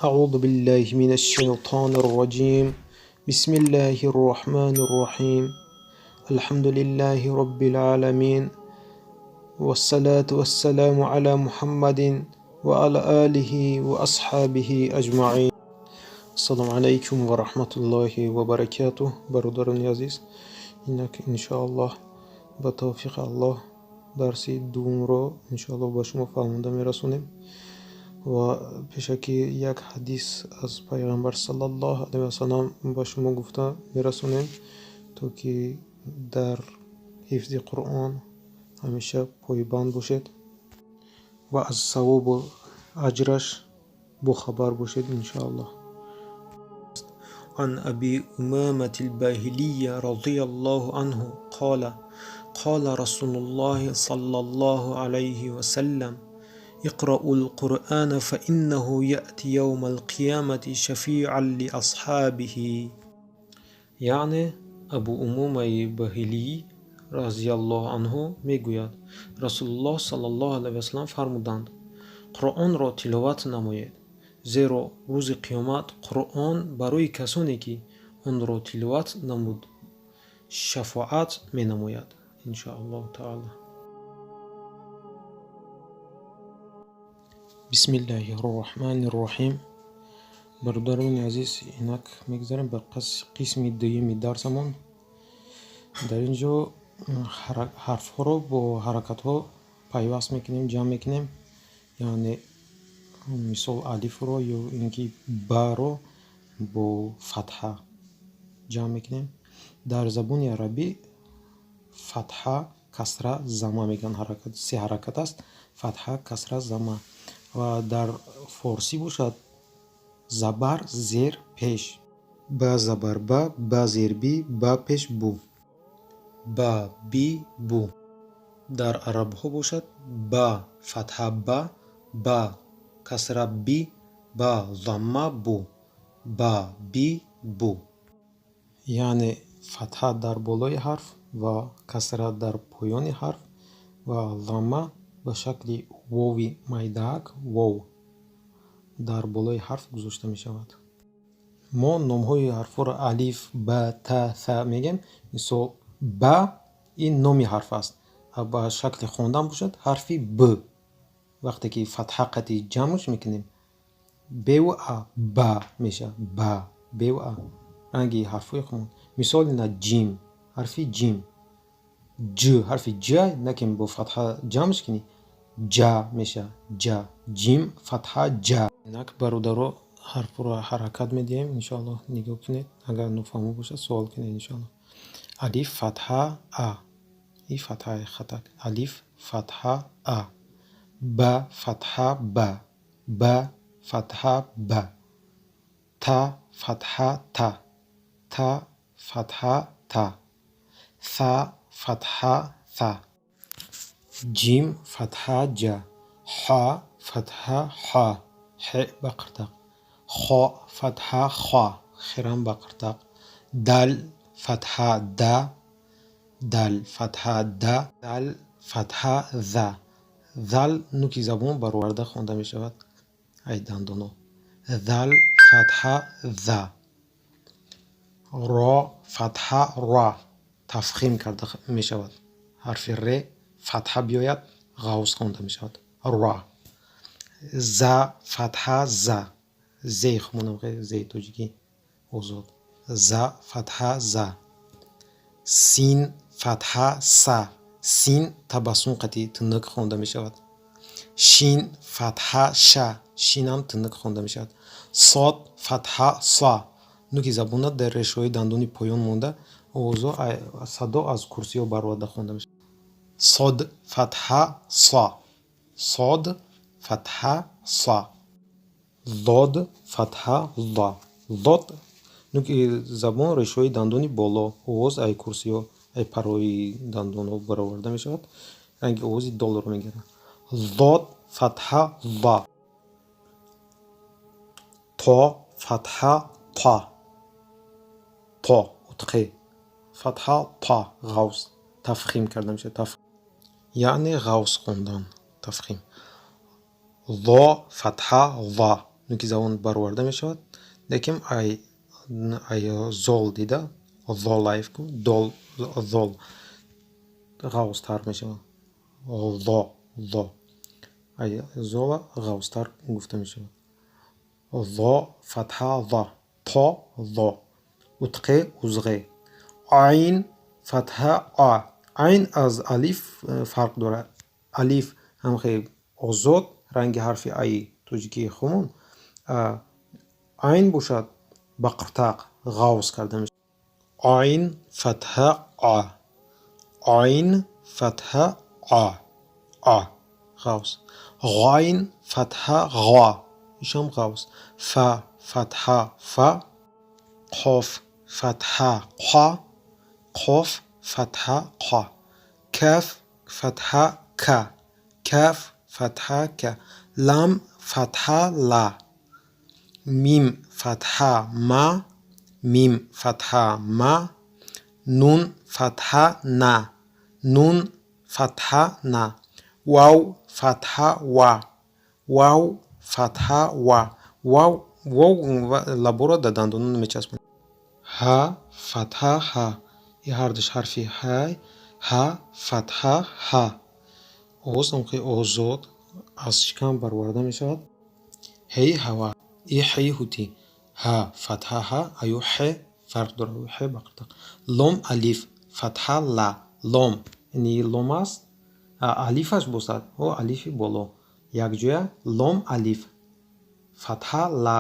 أعوذ بالله من الشيطان الرجيم. بسم الله الرحمن الرحيم. الحمد لله رب العالمين، والصلاة والسلام على محمد وعلى آله وأصحابه أجمعين. Ассалому алайкум ва раҳматуллоҳи ва баракатуҳ. Бародарони азиз, инак, иншоаллоҳ, ба тавфиқи Аллоҳ дарси дуввумро, иншоаллоҳ, ба шумо фаҳмонда мерасонем ва пешакӣ як ҳадис аз Пайғамбар саллаллоҳу алайҳи васаллам ба шумо гуфта мерасонем, то ки дар ҳифзи Қуръон ҳамеша пойбанд бошед ва аз савобу аҷраш бохабар бошед, иншоаллоҳ. عن أبي أمامة الباهلي رضي الله عنه قال: قال رسول الله صلى الله عليه وسلم: اقرأوا القرآن فإنه يأتي يوم القيامة شفيعا لأصحابه. Яъне Абу Умумаи Баҳилӣ разияллоҳу анҳу мегӯяд: Расулуллоҳ саллаллоҳу алайҳи васаллам фармуданд: «Қуръонро тиловат намоед, зеро рӯзи қиёмат Қуръон барои касоне, ки онро тиловат намуд, шафоат менамояд, иншоаллоҳу таала». Бисмиллаҳи рраҳмани рраҳим. Бародарони азиз, инак мегузарем ба қисми дуюми дарсамон. Дар ин ҷо ҳарфҳоро бо ҳаракатҳо пайваст мекунем, ҷамъ мекунем, яъне мисол алифро ё ин ки баро бо фатҳа ҷамъ мекунем. Дар забони арабӣ фатҳа, касра, зама мегӯянд. Ҳаракат се ҳаракат аст: фатҳа, касра, зама. Ва дар форсӣ бошад забар, зер, пеш: ба забар ба, ба зер би, ба пеш бу, ба би бу. Дар арабҳо бошад ба фатҳа ба, ба касра би, ба замма бу, ба би бу. Яъне фатҳа дар болои ҳарф ва касра дар поёни ҳарф ва замма ба шакли вови майдаак, вов, дар болои ҳарф гузошта мешавад. Мо номҳои ҳарфҳоро алиф, ба, та, са мегӯем. Мисол, ба ин номи ҳарф аст, ба шакли хондан бошад ҳарфи б. Вақте ки фатҳа қати ҷамъш мекунем, беву а ба мешавад, ба, беву а, ранги ҳарфҳои худмон. Мисол, ина ҷим, ҳарфи ҷим, ҷ, ҳарфи ҷ накем, бо фатҳа ҷамъш кунӣ, ҷа мешавад, ҷа, ҷим фатҳа ҷа. Инак, бародаро, ҳарфҳоро ҳаракат медиҳем, иншоаллоҳ. Нигоҳ кунед, агар нофаҳмо бошад, суол кунед, иншоаллоҳ. Алиф фатҳа а, и фатҳаи хатак, алиф фатҳа а, ба фатҳа ба, ба фатҳа ба, та фатҳа та, та фатҳа та, са фатҳа са, ҷим фатҳа ҷа, ҳа фатҳа ҳа, ҳе ба қиртақ, хо фатҳа ха, хирам ба қиртақ, дал фатҳа да, дал фатҳа да, дал фатҳа за, зал нуки забон бароварда хонда мешавад, ай дандоно, зал фатҳа за, ро фатҳа ра, тафхим карда мешавад. Ҳарфи ре фатҳа биёяд, ғавз хонда мешавад, ра, за фатҳа за, зеи худмонам, зеи тоҷикӣ озод, за фатҳа за, син фатҳа са, син табассум қати тунук хонда мешавад, шин фатҳа ша, шинам тунук хонда мешавад, сод фатҳа са, нуки забона дар решаҳои дандони поён монда, овозҳо, садо аз курсиҳо бароварда хонда мешавад, сод фатҳа са, сод фатҳа са, зод фатҳа за, зод нуки забон решаҳои дандони боло, овоз ай курсиҳо, ай парҳои дандонҳо бароварда мешавад, ранги овози долро мегирад, зод фатҳа за, то фатҳа та, то утқе, фатҳа та, ғавз тафхим карда мешавад, яъне ғавз хондан, тафхим, зо фатҳа ва. Нуки забон бароварда мешавад, лекин ай зол дида, золайф ку дол, зол ғафзтар мешавад. Зо, зо, ай зола ғафзтар гуфта мешавад. Зо фатҳа за, то зо, утқе, узғе. Айн фатҳа а. Айн аз алиф фарқ дорад. Алиф ҳамхел озод, ранги ҳарфи аи тоҷикии хумон. Айн бошад, ба қуртақ ғафз карда мешавад. Айн фатҳа а, айн фатҳа а, а ғафз. Ғайн фатҳа ғо, ишам ғафз. Фа фатҳа фа, қоф фатҳа қа, қоф фатҳа қа, каф фатҳа ка, каф фатҳа ка, лам фатҳа ла, мим фатҳа ма, мим фатҳа ма, нун фатҳа на, нун фатҳа на, вав фатҳа ва, вав фатҳа ва. Вав, вов лаборо дар дандонон мечаспонад. Ҳа фатҳа ҳа, ин ҳардуш ҳарфи ҳа. Ҳа фатҳа ҳа, овоз ҳамхел озод аз шикам бароварда мешавад. Ҳеи ҳава, и ҳеи ҳутӣ. Ҳа фатҳа ҳа, аю ҳе фарқ дорад, ҳе ба қуртақ. Лом алиф фатҳа ла. Лом, яъне лом аст, алифаш бошад, о алифи боло якҷоя. Лом алиф фатҳа ла.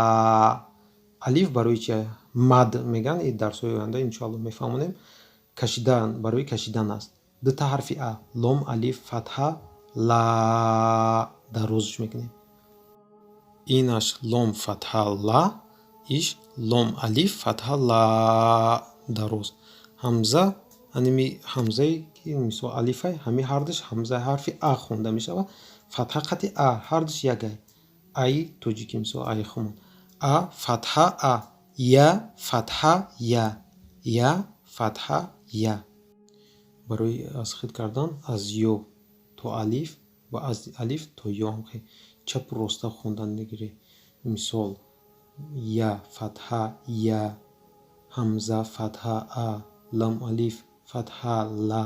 Алиф барои чи мад мегӯянд, и дарсҳои оянда иншоалло мефаҳмонем. Кашидан, барои кашидан аст. Дута ҳарфи а, лом алиф фатҳа ла, дарозш мекунем. Инаш лом фатҳа ла, иш лом алиф фатҳа ла, дароз. Ҳамза, ҳаними ҳамзае ки мисол алифай, ҳамин ҳардуш ҳамза ҳарфи а хонда мешавад. Фатҳа қати а, ҳардуш якай. Аи тоҷикӣ, мисол аи хумон. А фатҳа а, я фатҳа я, я фатҳа я. Барои аз худ кардан аз ё то алиф ва аз алиф то ё ҳамхел чапу роста хондан мегирӣ. Мисол: я фатҳа я, ҳамза фатҳа а, лам алиф фатҳа ла,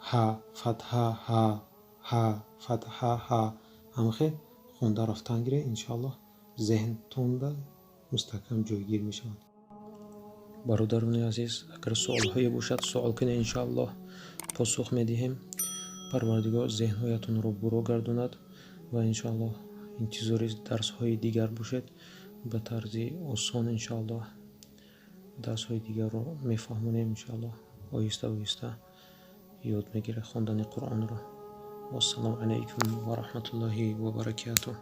ҳа фатҳа ҳа, ҳа фатҳа ҳа. Ҳамхел хонда рафтан гиред, иншоаллоҳ зеҳнтонда мустаҳкам ҷойгир мешавад. Бародарони азиз, агар суолҳое бошад, суол кунед, иншоаллоҳ посух медиҳем. Парвардигор зеҳнҳоятонро буро гардонад ва иншоаллоҳ интизори дарсҳои дигар бошед. Ба тарзи осон иншоаллоҳ дарсҳои дигарро мефаҳмонем. Иншоаллоҳ оҳиста оҳиста ёд мегиред хондани Қуръонро. Вассалому алайкум ва раҳматуллоҳи ва баракатуҳ.